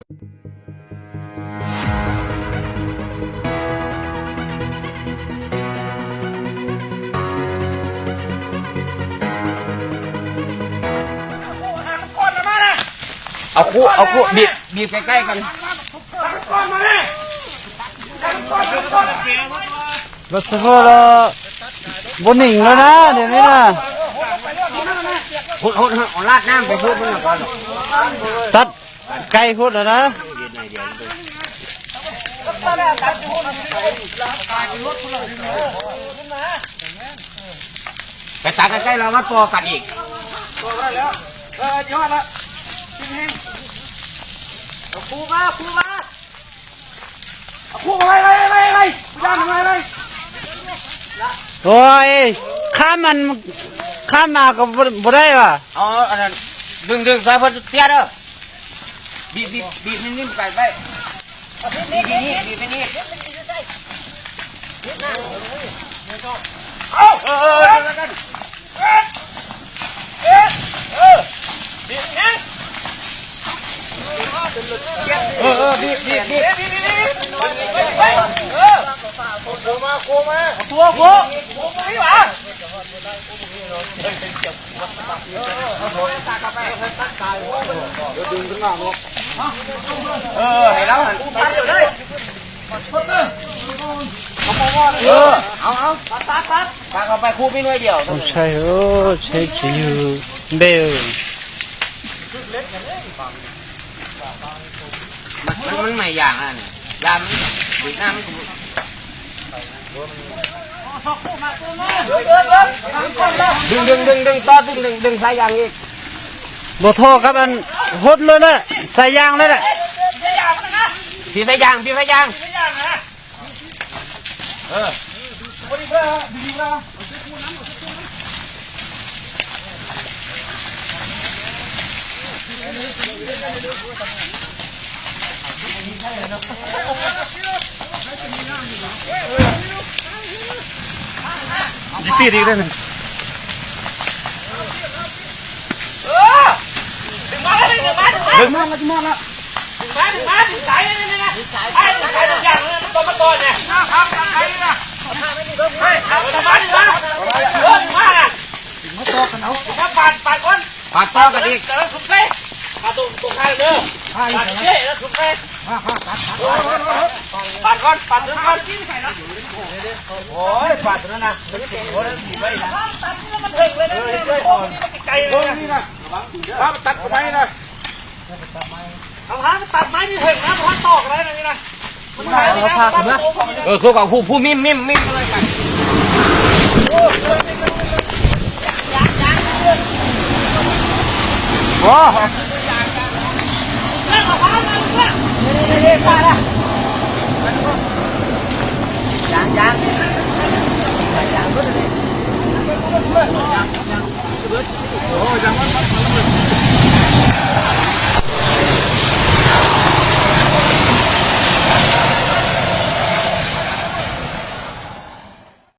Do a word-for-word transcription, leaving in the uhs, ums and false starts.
เอาคู่เอาคู่บีบบีบใกล้ๆกัน รถเชฟเฟอร์เราบ่หนิ่งแล้วนะเดี๋ยวนี้นะ พุดพุดเอาลาดน้ำไปพุดมันก่อน ตัดไกลพุดแล้วนะ ไปตักใกล้ๆเรามาต่อกันอีก ต่อได้แล้ว เออ ยอดละ เอาคู่มา คู่มา เอาคู่มา ไป ไป ไป ไป ไป ย่างมา ไป โอ้ย ข้ามมัน ข้ามมาก็บ่บ่ได้ว่ะ เอาอันนั้น ดึงดึงซอยเพิ่นเตี้ยเด้อ บีบบีบบีบนิ่มๆไก่ไป บีบนี่บีบนี่ เอา เออ เออ เออ เออ เออ เออ บีบ บีบ บีบ เออ โค้งมา โค้งมา โค้งมา โค้งมา เออ ให้เราหันไปเลย เออ เอา เอา ตัด ตัด ตัด ตัดเข้าไปคู่มีหน่วยเดียว โอ้ใช่ โอ้ใช่ จะอยู่เบล มัน มัน มันไม่อย่างนั้น ยามมัน บีบน้ำมันก็ ดึง ดึง ดึง ดึง ต่อ ดึง ดึง ดึงสายยางอีก บ่ท่อครับ อันหดเลยแหละ สายยางเลยแหละ พี่สายยาง พี่สายยาง เออ ดิปีดอีกได้หนึ่ง เออ ดึงมาแล้ว ดึงมา ดึงมา ดึงมา ดึงมาแล้ว ดึงมา ดึงมา ดึงสายเลย ดึงสาย ดึงสาย ดึงอย่างเลย มันตัวมาก่อนเนี่ย ครับ ครับ ครับ เฮ้ย เอา ดึงมา ดึงมา เออ ดึงมาน่ะ มาต่อกันเอา มาปาด ปาดก่อน ปาดต่อกันอีก เดี๋ยวสุดเลย ปาดตรง ตรงข้างเด้อ ปาดเด้อ แล้วสุดเลย ปาดก่อน ปาดก่อน โอ้ย ปาดตัวนั้นนะ โอ้ย มันเถิงเลยนะ เฮ้ย เฮ้ย โอ้ย มันไกลเลยนะ ครับ ตัดไม้นะ เอาหางตัดไม้นี่เถิงนะ เพราะว่าตอกอะไรนะนี่นะ มันหายไปแล้ว เออ คือกับผู้ ผู้มิม มิม มิมอะไรกัน โอ้ ยาง ยาง ยาง โอ้ย ยางมัน มัน